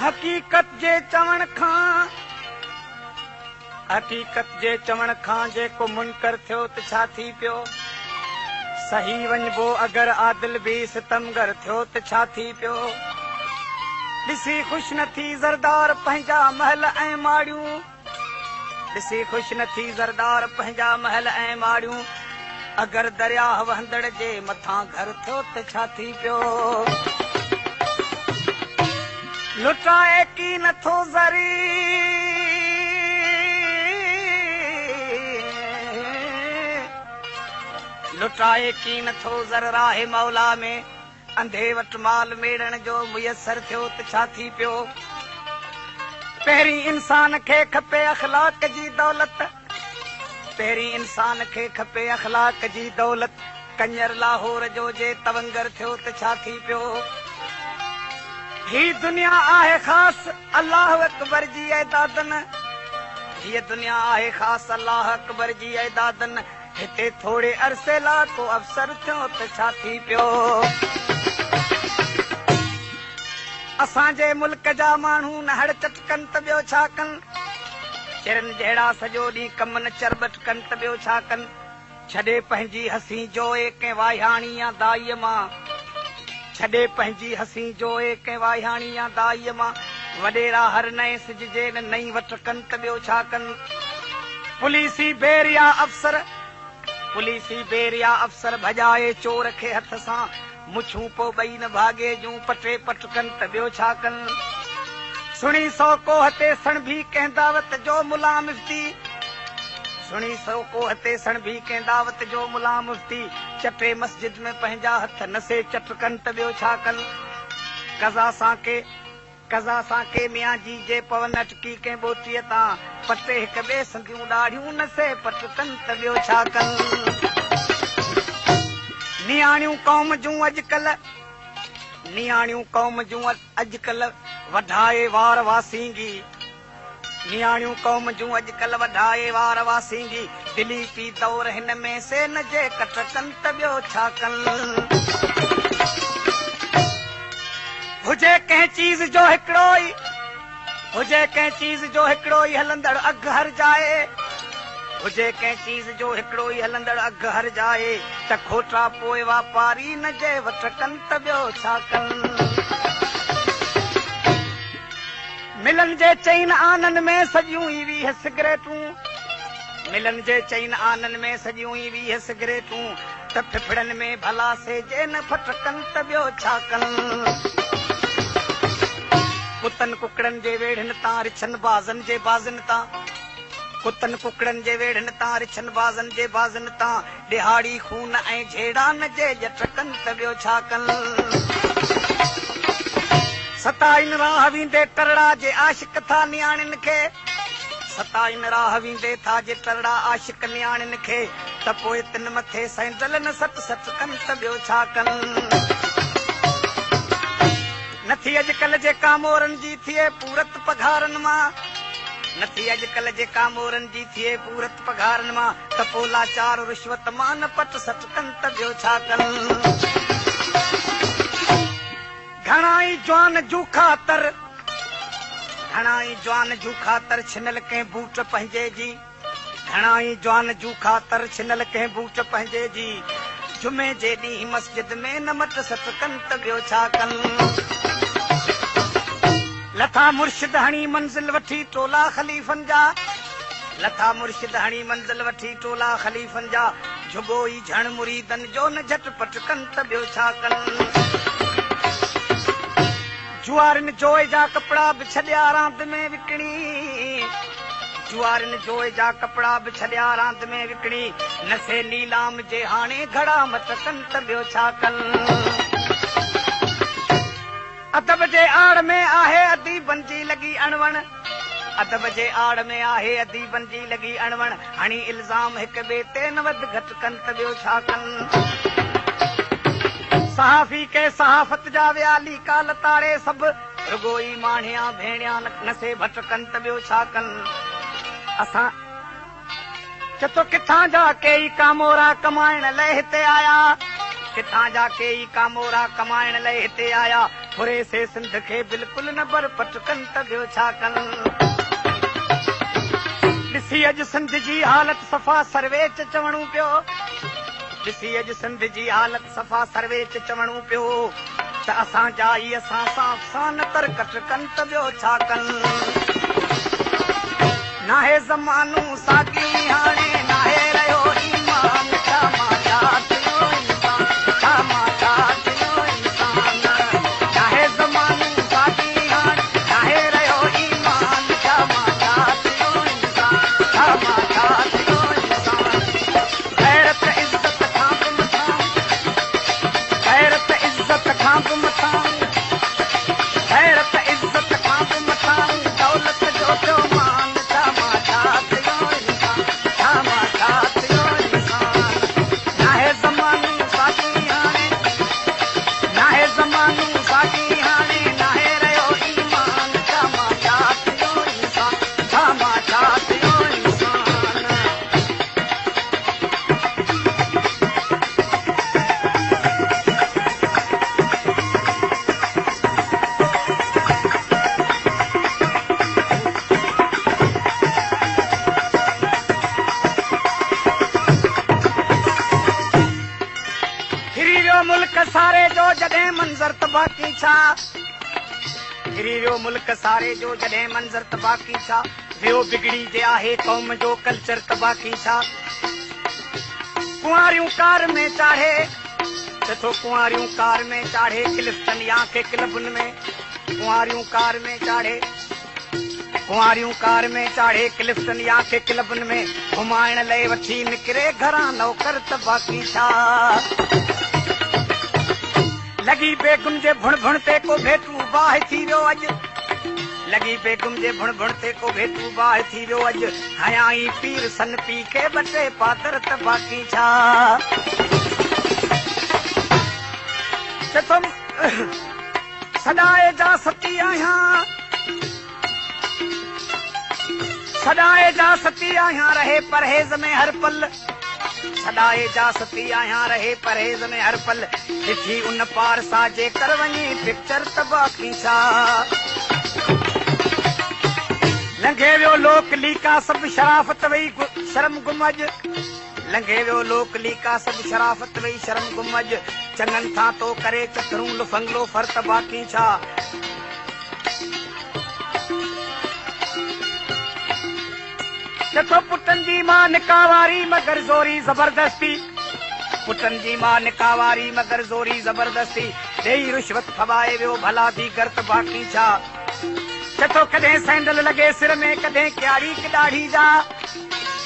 حقيقت جي چوڻ کان حقيقت جي چوڻ کان جيڪو منڪر ٿيو ته ڇا ٿي پيو؟ سهي وڃبو اگر عادل به ستمگر ٿيو ته ڇا ٿي پيو؟ ڏسي خوش نه ٿي زردار پنهنجا محل ۽ ماڙيون. ڏسي خوش نه ٿي زردار پنهنجا محل ۽ ماڙيون. اگر درياهه وهندڙ جي مٿان گهر ٿيو ته ڇا ٿي پيو؟ لٽائي ڪين ٿو ذري. لٽائي ڪين ٿو زر راهه مولا ۾. انڌي وٽ مال ميڙڻ جو ميسر ٿيو ته ڇا ٿي پيو؟ پهرين انسان کي کپي اخلاق جي دولت. پهرين انسان کي کپي اخلاق جي دولت. ڪڃر لاهور جو جي تونگر ٿيو ته ڇا ٿي پيو؟ هي دنيا آهي خاص الله اڪبر جي اي دادن. هيء دنيا آهي خاص الله اڪبر جي اي دادن. هتي ٿوري عرصي لا ڪو افسر ٿيو ته ڇا ٿي پيو؟ اسان جي ملڪ جا ماڻهو نه هڙ چٽڪن ته ٻيو ڇا ڪن؟ چرين جهڙا سڄو ڏينهن ڪم نه چرٻٽ ڪن ته ٻيو ڇا ڪن؟ ڇڏي پنهنجي حسين جوئي ڪنهن واهياڻي يا دائيء مان. ڇڏي پنهنجي حسين جوئي ڪنهن واهياڻي يا دائيء مان. وڏيرا هر نئين سج جي نه نئين وٽ ڪن ته ٻيو ڇا ڪن؟ پوليسي بير يا افسر، پوليسي بير يا افسر ڀڄائي چور کي هٿ سان، مڇون پو ٻئي نه ڀاڳي جون پٽي پٽ ڪن ته ٻيو ڇا ڪن؟ سڻي سو ڪوهه تي سڻڀي ڪنهن دعوت جو ملان مفتي، سڻي سو ڪوهه تي سڻڀي ڪنهن دعوت جو ملان مفتي، چٽي مسجد ۾ پنهنجا هٿ نه سي چٽ ڪن ته ٻيو ڇا ڪن؟ قضا سان ڪي. قضا سان ڪي ميان جي جي پون اٽڪي ڪنهن ٻوٽيء تان، پٽي هڪ ٻئي سنديون ڏاڙهيون نه سي پٽ ڪن ته ٻيو ڇا ڪن؟ نياڻيون قوم جون اڄڪلهه نياڻيون قوم جون اڄڪلهه وڍائي وار واسينگي نياڻيون قوم جون اڄڪلهه وڍائي وار واسينگي دلي پي دور هن ۾ سي نه جي ڪٽ ڪن ته ٻيو ڇا ڪن. هجي ڪنهن چيز جو هڪڙو ئي هجي ڪنهن چيز جو هڪڙو ئي هلندڙ اگهه هر جاء هجي ڪنهن چيز جو هڪڙو ئي هلندڙ اگهه هر جاء ته کوٽا پوء واپاري نه جي وٺ ڪن ته ٻيو ڇا ڪن. ملن جي چئن آنن ۾ سڄيون ئي 20 سگريٽون. ملن جي چئن آنن ۾ سڄيون ئي 20 سگريٽون. ته ڦڦڙن ۾ ڀلا سي جي نه ڦٽڪن ته ٻيو ڇا ڪن. ڪتن ڪڪڙن جي ويڙهن تان رڇن بازن جي بازن تان. ڪتن ڪڪڙن جي ويڙهن تان رڇن بازن جي بازن تان. ڏهاڙي خون ۽ جهيڙا نه جي ڄٽ ڪن ته ٻيو ڇا ڪن. ستائين راهه ويندي ٽرڙا جي عاشق ٿا نياڻين کي. ستائين راهه ويندي ٿا جي ٽرڙا عاشق نياڻين کي. ته پوء تن مٿي سينڊل نه سٽ سٽ ڪن ته ٻيو ڇا ڪن. نه ٿي اڄڪلهه جي ڪامورن جي ٿئي پورت پگهارن مان. نه ٿي اڄڪلهه جي ڪامورن جي ٿئي پورت پگهارن مان. ته پوء لاچار رشوت مان نه پٽ سٽ ڪن ته ٻيو ڇا ڪن. گهڻا ئي جوان جوکا تر، گهڻا ئي جوان جوکا تر ڇنل ڪنهن بوٽ پنهنجي جي. گهڻا ئي جوان جوکا تر ڇنل ڪنهن بوٽ پنهنجي جي. جمعي جي ڏينهن مسجد ۾ نه مٽ سٽ ڪن ته ٻيو ڇا ڪن. لٿا مرشد هڻي منزل وٺي ٽولا خليفن جا. لٿا مرشد هڻي منزل وٺي ٽولا خليفن جا. جهڳو ئي جهڻ مريدن جو نه جهٽ پٽ ڪن ته ٻيو ڇا ڪن. جوارين جوئي جا ڪپڙا به ڇڏيا راند ۾ وڪڻي. جوارين جوئي جا ڪپڙا به ڇڏيا راند ۾ وڪڻي. نه سي نيلام جي هاڻي گهڙا مٽ ڪن ته ٻيو ڇا ڪن. ادب جي آڙ ۾ آهي اديبن جي لڳي اڻوڻ. ادب جي آڙ ۾ آهي اديبن جي لڳي اڻوڻ. هڻي الزام هڪ ٻئي تي نه وڌ گهٽ ڪن ته ٻيو ڇا ڪن. صحافي ڪي صحافت جا ويا ليڪا لتاڙي سڀ. رڳو ئي ماڻهيان ڀيڻيان نه سي ڀٽ ڪن ته ٻيو ڇا ڪن. اسان چتو ڪٿان جا ڪيئي ڪامورا ڪمائڻ لئه هتي آيا. ڪٿان جا ڪيئي ڪامورا ڪمائڻ لئه هتي آيا. ڦري سي سنڌ کي بلڪل نه برپٽ ڪن ته ٻيو ڇا ڪن؟ ڏسي اڄ سنڌ جي حالت صفا سرويچ چوڻو پيو. ڏسي اڄ سنڌ جي حالت صفا سرويچ چوڻو پيو ته اسان جا ئي اسان سان افسانه ترڪٽ ڪن ته ٻيو ڇا ڪن؟ ناهي زمانو ساڳي هاڻي ناهي رهيو ايمان ڇا مان ڇا ٿيو انسان ڇا مان ڇا ٿيو انسان ناهي زمانو ساڳي هاڻي ناهي رهيو ايمان ڇا مان ڇا ٿيو انسان ڇا مان ڇا ٿيو انسان غيرت عزت کان به مٿانهون غيرت عزت کان به مٿانهون غيرت عزت کان به مٿانهون دولت جو ٿيو مان ڇا مان ڇا ٿيو انسان ڇا مان ڇا ٿيو انسان ناهي زمانو ساڳي هاڻي ناهي زمانو ساڳي هاڻي ناهي رهيو ايمان ڇا مان ڇا ٿيو انسان ڇا مان ڇا ٿيو انسان. ڦري ويو ملڪ ساري جو جڏهن منظر ته باقي ڇا ڦري ويو ملڪ ساري جو جڏهن منظر ته باقي ڇا ويو بگڙي جي آهي قوم جو ڪلچر ته باقي ڇا ڪنواريون ڪار ۾ چاڙهي چئي ٿو ڪنواريون ڪار ۾ چاڙهي ڪلفٽن يا ڪي ڪلبن ۾ ڪنواريون ڪار ۾ چاڙهي ڪنواريون ڪار ۾ چاڙهي ڪلفٽن يا ڪي ڪلبن ۾ گهمائڻ لئي وٺي نڪري گهران نوڪر ته باقي ڇا لڳي بيگم جي ڀڻ ڀڻ تي ڪو ڀيٽو باهه ٿي ويو اڄ لڳي بيگم جي ڀڻ ڀڻ تي ڪو ڀيٽو باهه ٿي ويو اڄ هنيائين پير سن پي کي ٻه ٽي پادر ته باقي ڇا چٿم سڏائي جا ستي آهيان سڏائي جا ستي آهيان رهي پرهيز ۾ هر پل سڏائي جا ستي آهيان رهي پرهيز ۾ هر پل ڏٺي ان پار سا جيڪر وڃي پڪچر ته باقي ڇا لنگهي ويو لوڪ ليڪا سڀ شرافت وئي شرم گم اڄ لنگهي ويو لوڪ ليڪا سڀ شرافت وئي شرم گم اڄ چڱن ٿان تو ڪري چٿرون لفنگلو فر ته باقي ڇا چٿو پٽن جي مان نڪاح واري مگر زوري زبردستي پٽن جي مان نڪاح واري مگر زوري زبردستي ڏيئي رشوت ڦٻائي ويو ڀلا ديگر ته باقي ڇا چٿو ڪڏهن سينڊل لڳي سر ۾ ڪڏهن ڪياڙي ڪ ڏاڙهي جا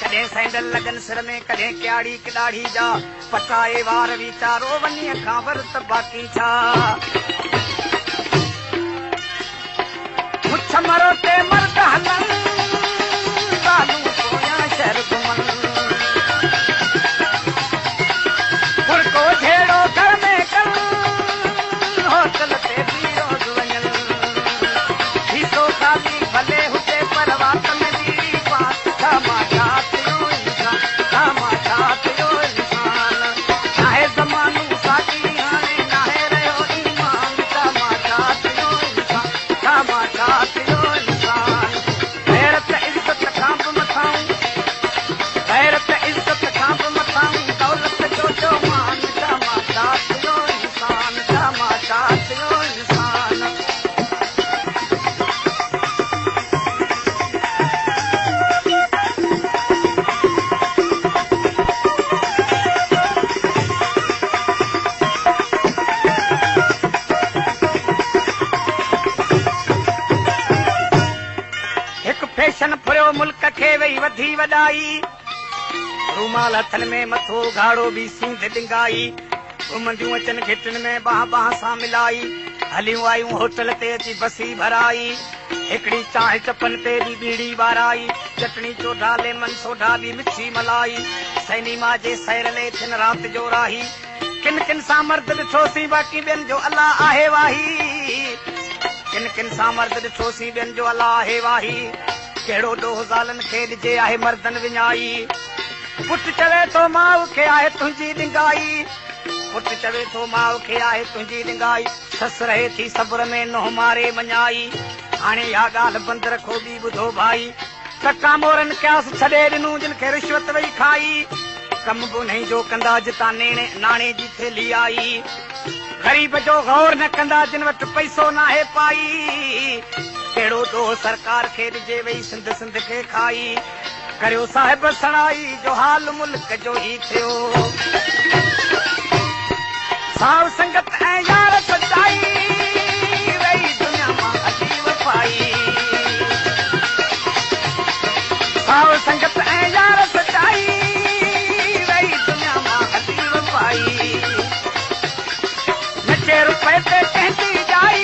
ڪڏهن سينڊل لڳن سر ۾ ڪڏهن ڪياڙي ڪ ڏاڙهي جا پٽائي وار ويچارو ونيء کان ور ته باقي ڇا مڇ مروٽي مرد هلن زالون پويان شهر گهمن ڦرڪو جهيڙو گهر ۾ ڪن هوٽل تي به روز وڃن کيسو خالي ڀلي هجي پر وات ۾ ٻيڙي پان ڇا مان ڇا ٿيو انسان ڇا مان ڇا ٿيو انسان ناهي زمانو ساڳي هاڻي ناهي رهيو ايمان ڇا مان ڇا ٿيو انسان ڇا مان ڇا ٿيو انسان غيرت عزت کان به مٿانهون غيرت عزت کان به مٿانهون دولت جو ٿيو مان ڇا مان ڇا ٿيو انسان ڇا مان ڇا ٿيو انسان. هڪ فيشن ڦريو ملڪ کي وئي وڌي وڏائي. رومال هٿن ۾ مٿو اگهاڙو ٻي سينڌ ڏنگائي. گهمنديون اچن گهٽين ۾ ٻانهن ٻانهن سان ملائي. هليون آيون هوٽل تي اچي بسي ڀرائي. هڪڙي چانهه چپن تي ٻي ٻيڙي ٻارائي. چٽڻي چوڍا ليمن سوڍا ٻي مڇي ملائي. سئنيما جي سير لئي ٿين رات جو راهي. ڪن ڪن سان مرد ڏٺوسين باقي ٻين جو الله آهي واهي. ڪن ڪن سان مرد ڏٺوسين ٻين جو الله آهي واهي. ڪهڙو ڏوهه زالن کي ڏجي آهي مردن وڃائي. پٽ چوي ٿو ماء کي آهي تنهنجي ڏنگائي. پٽ چوي ٿو ماء کي آهي تنهنجي ڏنگائي. سس رهي ٿي صبر ۾ ننهن ماري مڃائي. هاڻي اها ڳالهه بند رکو ٻي ٻڌو ڀائي. ته ڪامورن قياس ڇڏي ڏنو جن کي رشوت وئي کائي. ڪم به انهي جو ڪندا جتان ناڻي جي ٿيلهي آئي. غريب جو غور نه ڪندا جن وٽ پئسو ناهي پائي. ڪهڙو ڏوهه سرڪار کي ڏجي وئي سنڌ سنڌ کي کائي. ڪريو صاحب سڻائي جو حال ملڪ جو هي ٿيو. ساو سنگت ۽ يار سچائي وئي دنيا مان هلي وفائي. ساو سنگت ۽ يار سچائي وئي دنيا مان هلي وفائي. نچي روپئي تي ڪنهن جي ڄائي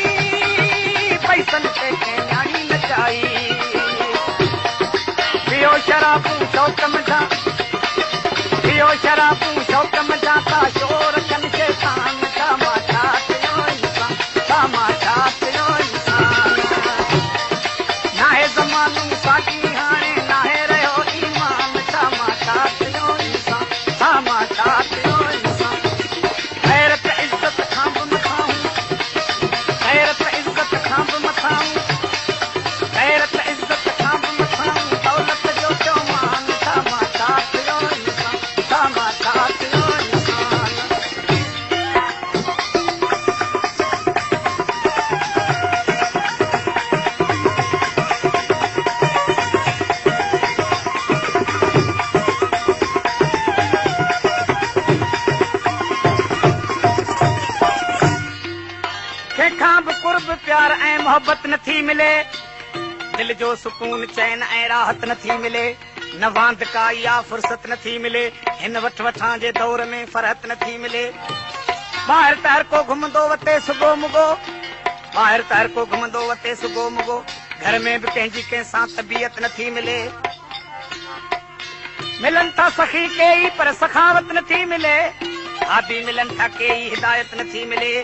پئسن تي ڪنهن نياڻي نچائي. پيو شرابون شوق منجهان پيو شرابون شوق منجهان ٿا شور ڪن شيطان ڇا مان ڇا ٿيو انسان ڇا مان ڇا ٿيو انسان ناهي زمانو ساڳي هاڻي ناهي رهيو ايمان ڇا مان ڇا ٿيو انسان ڇا مان ڇا ٿيو انسان غيرت عزت کان به مٿاهون غيرت عزت کان به مٿاهون غيرت عزت کان به مٿاهون دولت جو ٿيو مان ڇا مان ڇا ٿيو انسان ڇا مان ڇا ٿيو انسان. ڪنهن کان به قرب پيار ۽ محبت نٿي ملي. دل جو سڪون چين ۽ راحت نٿي ملي. نه واندڪائي يا فرصت نٿي ملي. هن وٺ وٺان جي دور ۾ فرحت نٿي ملي. ٻاهر ته هر ڪو گهمندو وتي سگهو مگو. ٻاهر ته هر ڪو گهمندو وتي سگهو مگو. گهر ۾ به ڪنهن جي ڪنهن سان طبيعت نٿي ملي. ملن ٿا سخي ڪيئي پر سخاوت نٿي ملي. هادي ملن ٿا ڪيئي هدايت نٿي ملي.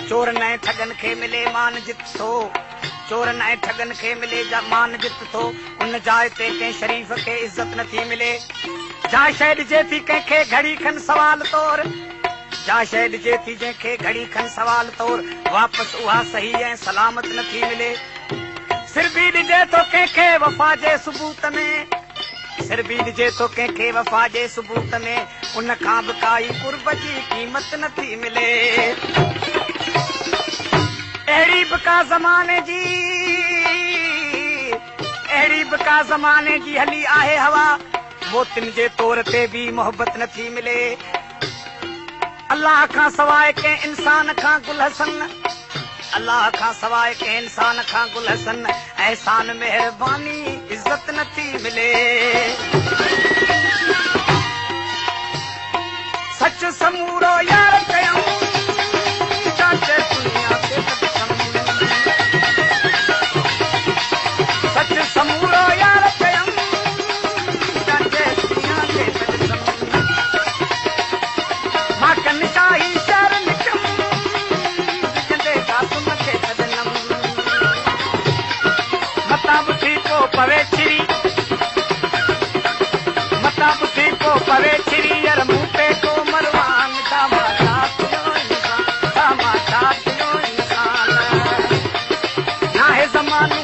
چورن ۽ ٺڳن کي ملي مان جت ٿو. چورن ۽ ٺڳن کي ملي جا مان جت ٿو. ان جاء تي ڪنهن شريف کي عزت نٿي ملي. جا شيء ڏجي ٿي ڪنهن کي گهڙي کن سوال طور. جا شيء ڏجي ٿي جنهن کي گهڙي کن سوال طور. واپس اها صحيح ۽ سلامت نٿي ملي. سر به ڏجي ٿو ڪنهن کي وفا جي ثبوت ۾. سر به ڏجي ٿو ڪنهن کي وفا جي ثبوت ۾. ان کان به ڪائي قرب جي قيمت نٿي ملي. اهڙي به ڪا زماني جي اهڙي به ڪا زماني جي هلي آهي هوا. موتين جي طور تي به محبت نٿي ملي. الله کان سواء ڪنهن انسان کان گل حسن الله کان سواء ڪنهن انسان کان گل حسن احسان مهرباني عزت نٿي ملي. سچ سمورو يار ڪيم جاچ دنيا کي ته ڏسم. سچ سمورو يار ڪيم جاچ دنيا کي ته ڏسم. مان ڪن شاهي شهر نڪم وجهندي قاسم کي ته ڏنم. متان ٻڌي ڪو پوي ڇري متان ٻڌي ڪو پوي ڇري ير مون تي ڪو مروان ڇا مان ڇا ٿيو انسان ڇا مان ڇا ٿيو انسان ناهي زمانو